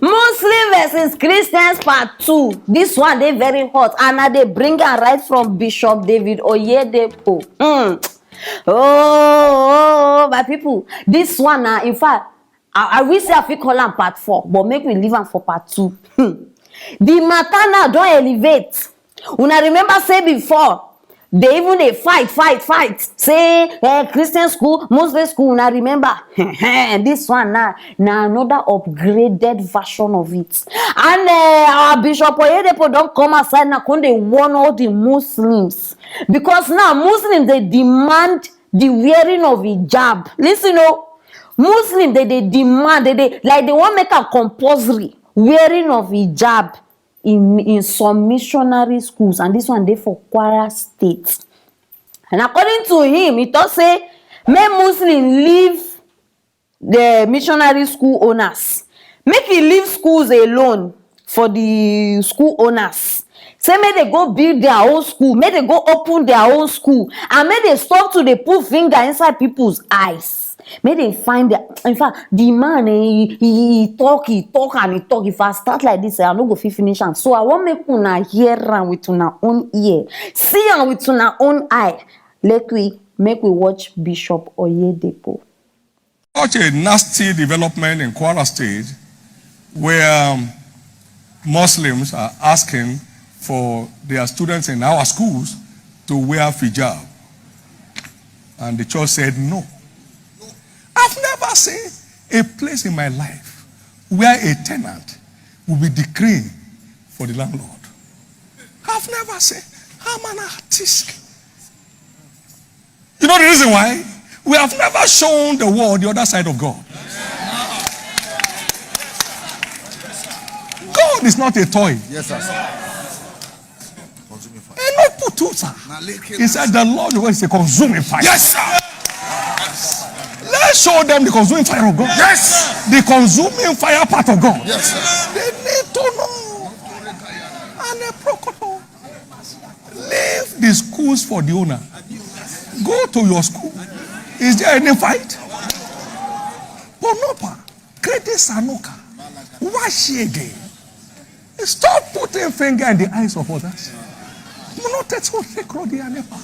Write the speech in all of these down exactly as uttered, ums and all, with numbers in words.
Muslim versus Christians part two. This one dey very hot, and I dey bring am right from Bishop David Oyedepo. Hmm. Oh, oh, oh, my people, this one na, in fact, I, I wish say I fit call am part four, but make we leave am for part two. Hmm. The matter now don elevate. Una remember say before, they even dey fight, fight, fight. Say, eh, Christian school, Muslim school, una remember? This one now, na another upgraded version of it. And, eh, our Bishop Oyedepo don come outside now, come dey warn all the Muslims. Because now, Muslims dey demand the wearing of hijab. Listen o, Muslims dey, dey demand, they, they, like, they wan make am compulsory, wearing of hijab in, in some missionary schools, and this one dey for Kwara State. And according to him, he talk say make Muslim leave the missionary school owners, make he leave schools alone for the school owners. Say make they go build their own school, make they go open their own school, and make they stop to dey put finger inside people's eyes. Make they find their, in fact, the man, eh, he, he, he talk, he talk, and he talk. If I start like this, eh, I no go fit finish am. So I wan make una hear am with una own ear, see am with una own eye. Let we, make we watch Bishop Oyedepo. Such a nasty development in Kwara State, where, um, Muslims are asking for their students in our schools to wear hijab. And the church said no. I've never seen a place in my life where a tenant will be decreeing for the landlord. I've never seen. I'm an artist. You know the reason why? We have never shown the world the other side of God. God is not a toy. Yes, sir. He no put two, sir. He said the Lord is a consuming fire. Yes, sir. Let's show them the consuming fire of God. Yes. The consuming fire part of God. Yes, sir. They need to know. And a protocol. Leave the schools for the owner. Go to your school. Is there any fight? Ponopa, Krede Sanoka, Washiege. Stop putting finger in the eyes of others. Mono tetso sekro di anepa.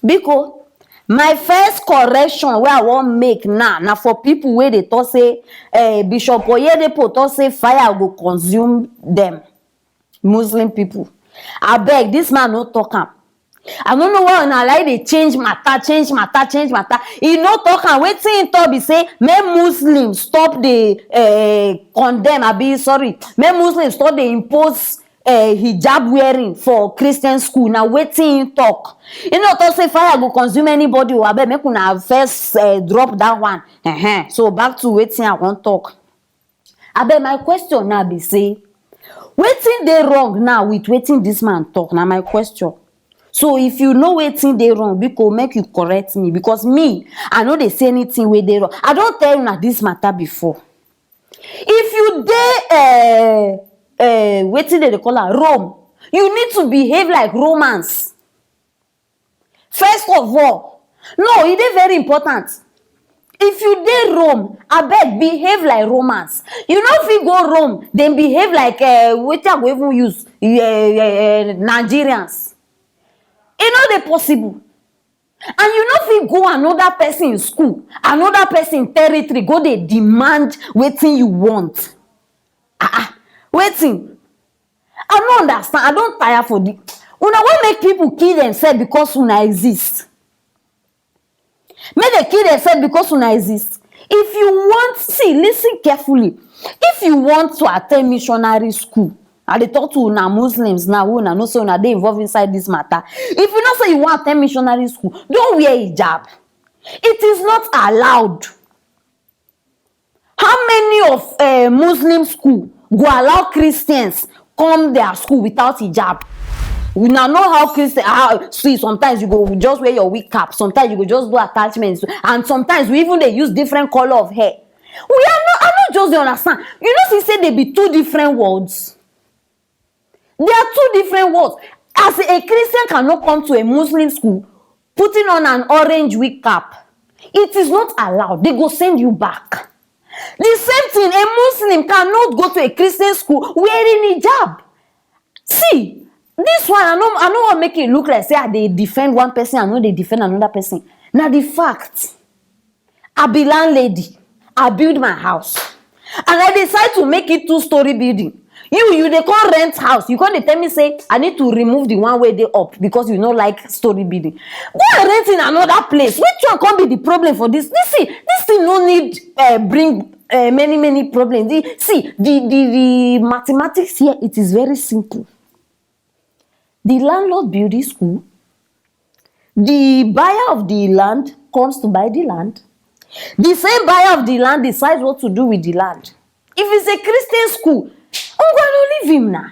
Biko, my first correction wey I wan make now na for people wey dey talk say, eh, Bishop Oyedepo talk say fire go consume them. Muslim people, abeg, this man no talk am. I no know why una like dey change matter, change matter, change matter. He no talk am. Wetin he talk be say make Muslims stop dey, eh, condemn, abi, sorry, make Muslims stop dey impose, eh, hijab wearing for Christian school. Na wetin he talk. He no talk say fire go consume anybody o. Abeg, make una first, eh, drop that one. Ehen. So back to wetin I wan talk. Abeg, my question now be say, wetin dey wrong now with wetin this man talk? Na my question. So if you know wetin dey wrong, biko, make you correct me, because me, I no dey see anything wey dey wrong. I don tell una this matter before. If you dey, eh, eh, wetin dem dey call am, Rome, you need to behave like Romans. First of all, no, e dey very important. If you dey Rome, abeg, behave like Romans. You no fit go Rome then behave like, eh, wetin I go even use, eh, eh, eh, Nigerians. E no dey possible. And you no fit go another person school, another person territory, go dey demand wetin you want. Ah, ah, wetin? I no understand. I don tire for the, una wan make people kill themselves because una exist. Make dem kill themselves because una exist. If you want, see, listen carefully. If you want to attend missionary school, I dey talk to una Muslims now, wey una know say una dey involved inside this matter. If you know say you wan attend missionary school, don wear hijab. It is not allowed. How many of, eh, Muslim school go allow Christians come their school without hijab? Una know how Christian, how, see, sometimes you go just wear your wig cap, sometimes you go just do attachments, and sometimes we even dey use different color of hair. We are not, I no just dey understand. You know, see say they be two different worlds. They are two different worlds. As a Christian cannot come to a Muslim school putting on an orange wig cap, it is not allowed. They go send you back. The same thing, a Muslim cannot go to a Christian school wearing hijab. See, this one, I no, I no wan make it look like say I dey defend one person, I no dey defend another person. Na the fact. I be landlady, I build my house, and I decide to make it two-story building. You, you dey come rent house, you come dey tell me say I need to remove the one wey dey up because you no like story building. Go and rent in another place. Which one come be the problem for this? This thing, this thing no need, eh, bring, eh, many, many problems. The, see, the, the, the mathematics here, it is very simple. The landlord build the school, the buyer of the land comes to buy the land, the same buyer of the land decides what to do with the land. If it's a Christian school, ungwanu, leave him na.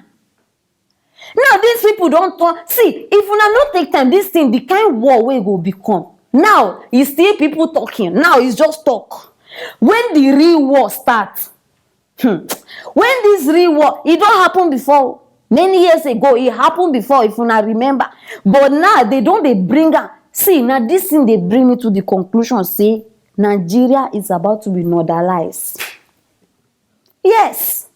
Now these people don turn, see, if una no take time, this thing, the kind war wey go become. Now e still people talking, now it's just talk. When the real war start, hmm, when this real war, e don happen before, many years ago, e happen before, if una remember. But now they don dey bring am. See, na this thing dey bring me to the conclusion say Nigeria is about to be northernized. Yes,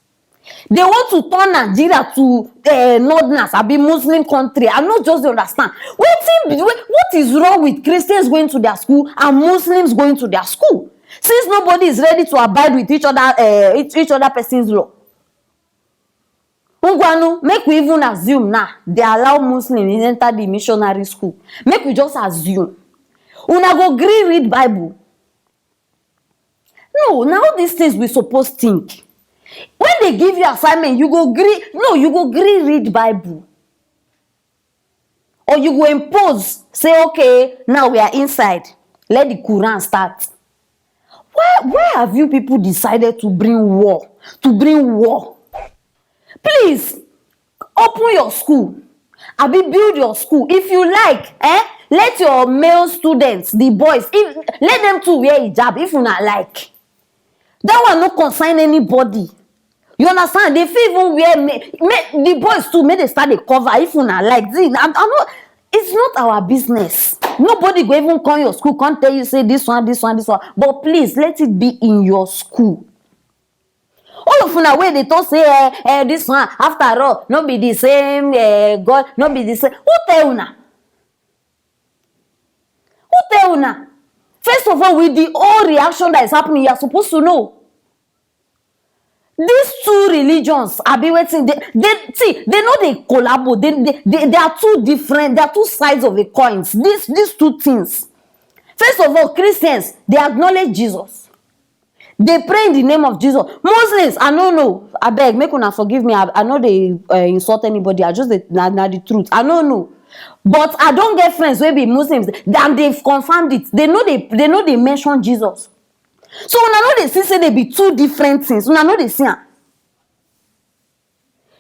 they want to turn Nigeria to, eh, northerners, abi Muslim country. I no just dey understand. Wetin be, wha-, what is wrong with Christians going to their school and Muslims going to their school? Since nobody is ready to abide with each other, eh, each, each other person's law. Ungwanu, make we even assume now, they allow Muslims enter the missionary school. Make we just assume. Una go gree read Bible? No, na all these things we suppose think. When they give you assignment, you go gree, no, you go gree read Bible. Or you go impose, say, "Okay, now we are inside. Let the Quran start." Why, why have you people decided to bring war? To bring war? Please, open your school. Abi build your school. If you like, eh, let your male students, the boys, if, let them too wear hijab if una like. That one no concern anybody. You understand? They fit even wear ma-, ma-, the boys too, make they start dey cover if una like. See, I, I no, it's not our business. Nobody go even come your school, come tell you say this one, this one, this one. But please, let it be in your school. All of una wey dey talk say, eh, eh, this one, after all, no be the same, eh, God, no be the same. Who tell una? Who tell una? First of all, with the whole reaction that is happening, you are supposed to know. These two religions, abi wetin, they, they, see, they no dey collabo. They, they, they, they are two different, they are two sides of a coins. These, these two things. First of all, Christians, they acknowledge Jesus. They pray in the name of Jesus. Muslims, I no know. Abeg, make una forgive me. I, I no dey, uh, insult anybody. I just dey, na, na the truth. I no know. But I don get friends wey be Muslims, and they've confirmed it. They no dey, they no dey mention Jesus. So una no dey see say they be two different things. Una no dey see am.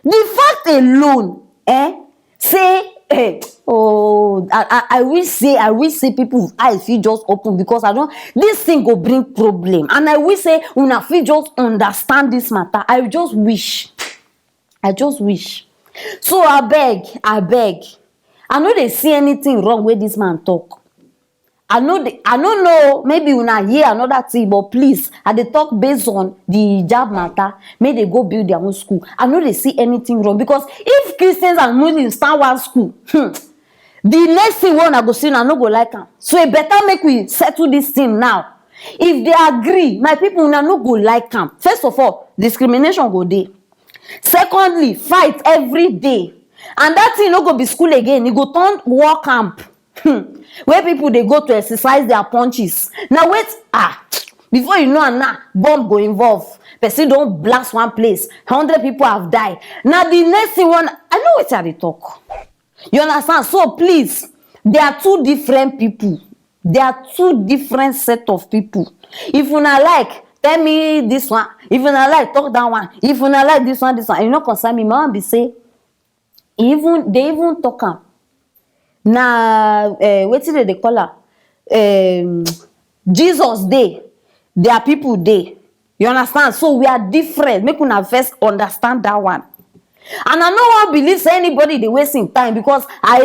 The fact alone, eh, say, eh, oh, I, I, I wish say, I wish say people eyes fit just open, because I don't, this thing go bring problem, and I wish say una fit just understand this matter. I just wish, I just wish. So abeg, abeg, I no dey see anything wrong wey this man talk. I no dey, I no know, maybe una hear another thing, but please, I dey talk based on the hijab matter. Make they go build their own school. I no dey see anything wrong, because if Christians and Muslims start one school, hmm, the next thing wey una go see, una no go like am. So e better make we settle this thing now. If they agree, my people, una no go like am. First of all, discrimination go dey. Secondly, fight every day. And that thing no go be school again. E go turn war camp. Hmm. Where people dey go to exercise their punches. Now wait, ah, before you know am now, bomb go involve. Person don blast one place. Hundred people have died. Now the next thing one, I know wetin I dey talk. You understand? So please, they are two different people. They are two different set of people. If una like, tell me this one. If una like, talk that one. If una like this one, this one. E no concern me. My own be say, even, they even talk am. Na, eh, wetin dem dey call am? Um, Jesus dey, their people dey. You understand? So we are different. Make una first understand that one. And I no wan believe say anybody dey waste im time, because I,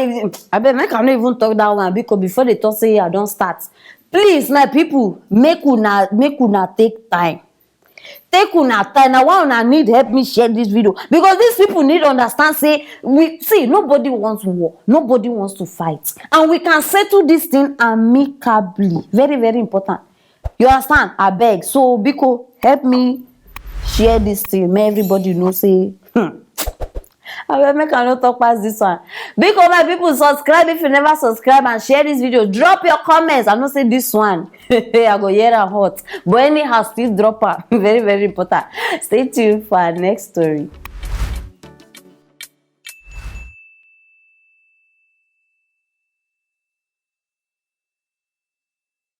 abeg, make I no even talk that one, because before they talk say I don start. Please, my people, make una, make una take time. Take una time. Na why una need help me share this video, because these people need understand say, we see, nobody wants war, nobody wants to fight, and we can settle this thing amicably. Very, very important. You understand? Abeg, so biko, help me share this thing, make everybody know say, hmm. Abeg, make I no talk pass this one. Biko, my people, subscribe if you never subscribe and share this video. Drop your comments. I know say this one, I go hear am hot. But anyhow, still drop am. Very, very important. Stay tuned for our next story.